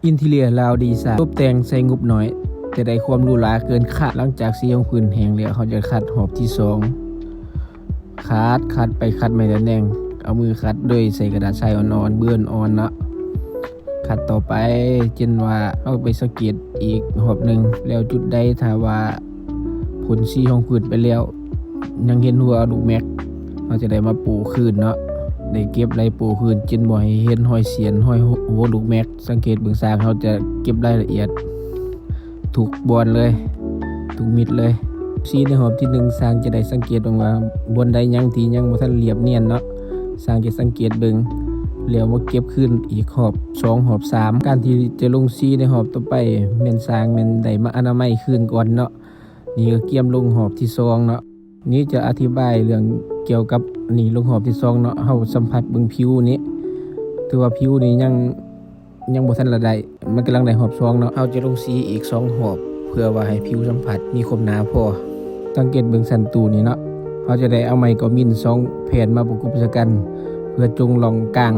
ອິນທີເລຍລາວດີໄຊ ຕົບແຕ່ງໃສ່ງົບໜ້ອຍ ແຕ່ໄດ້ຄວາມຫຼູຫຼາເກີນຄາດ. ຫຼັງຈາກສີຮອງພື້ນແຫ້ງແລ້ວ ເຮົາຈະຂັດຮອບທີສອງ ຂັດ ຂັດໄປຂັດມາແໜ່ງ ເອົາມືຂັດໂດຍໃຊ້ກະດາດຊາຍອ່ອນໆ ເບື່ອອ່ອນເນາະ. ຂັດຕໍ່ໄປ ເຊັ່ນວ່າເຮົາໄປສັງເກດອີກຮອບໜຶ່ງ ແລ້ວຈຸດໃດຖ້າວ່າພົ່ນສີຮອງພື້ນໄປແລ້ວ ຍັງເຫັນຫົວລູກແມັກ ເຮົາຈະໄດ້ມາໂປະຄືນເນາະ ໄດ້ເກັບໄລ່ໂປະຄືນ ຈຶ່ງບໍ່ໃຫ້ເຫັນຮອຍສຽນ ຮອຍຫົວລູກແມັກ. ສັງເກດເບິ່ງຊ່າງເຮົາຈະເກັບລາຍລະອຽດທຸກບ່ອນເລີຍ ທຸກມິດເລີຍ. ສີໃນຮອບທີໜຶ່ງ ຊ່າງຈະໄດ້ສັງເກດເບິ່ງວ່າບ່ອນໃດຍັງທີ່ຍັງບໍ່ທັນລຽບນຽນເນາະ ຊ່າງຈະສັງເກດເບິ່ງ ແລ້ວມາເກັບຄືນອີກຮອບສອງ ຮອບສາມ. ການທີ່ຈະລົງສີໃນຮອບຕໍ່ໄປ ແມ່ນຊ່າງແມ່ນໄດ້ມາອະນາໄມຄືນກ່ອນເນາະ. ນີ້ກໍກຽມລົງຮອບທີສອງເນາະ. ນີ້ຈະອະທິບາຍເລື່ອງກ່ຽວກັບນີ້ ລົງຮອບທີສອງເນາະ ເຮົາສຳຜັດເບິ່ງຜິວນີ້ ຖືວ່າຜິວນີ້ຍັງ ຍັງບໍ່ທັນລະໄດ້ ມັນກຳລັງໄດ້ຮອບສອງເນາະ. ເຮົາຈະລົງສີອີກສອງຮອບ ເພື່ອວ່າໃຫ້ຜິວສຳຜັດມີຄວາມໜາພໍ. ສັງເກດເບິ່ງຊັ້ນຕູ້ນີ້ເນາະ ເຮົາຈະໄດ້ເອົາໄມ້ກາວມິນສອງແຜ່ນມາປະກົບໃສ່ກັນ ເພື່ອຈົງຮ່ອງກາງ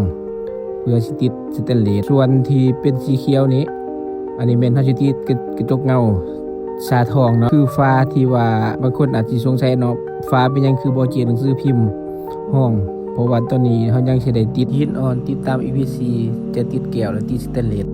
ເພື່ອຊິຕິດສະແຕນເລດ. ສ່ວນທີ່ເປັນສີຂຽວນີ້ ອັນນີ້ແມ່ນເຮົາຊິຕິດກະ ກະຈົກເງົາ ສາທອງເນາະ ຄືຝາທີ່ວ່າບາງຄົນອາດຊິສົງໄສເນາະ ຝາເປັນຫຍັງຄືບໍ່ເຈັດໜັງສືພິມຮອງ ເພາະວ່າຕອນນີ້ເຮົາຍັງຊິໄດ້ຕິດຫີນອ່ອນ ຕິດຕາມອີພີຊີ ຈະຕິດແກ້ວ ແລະ ຕິດສະແຕນເລດ.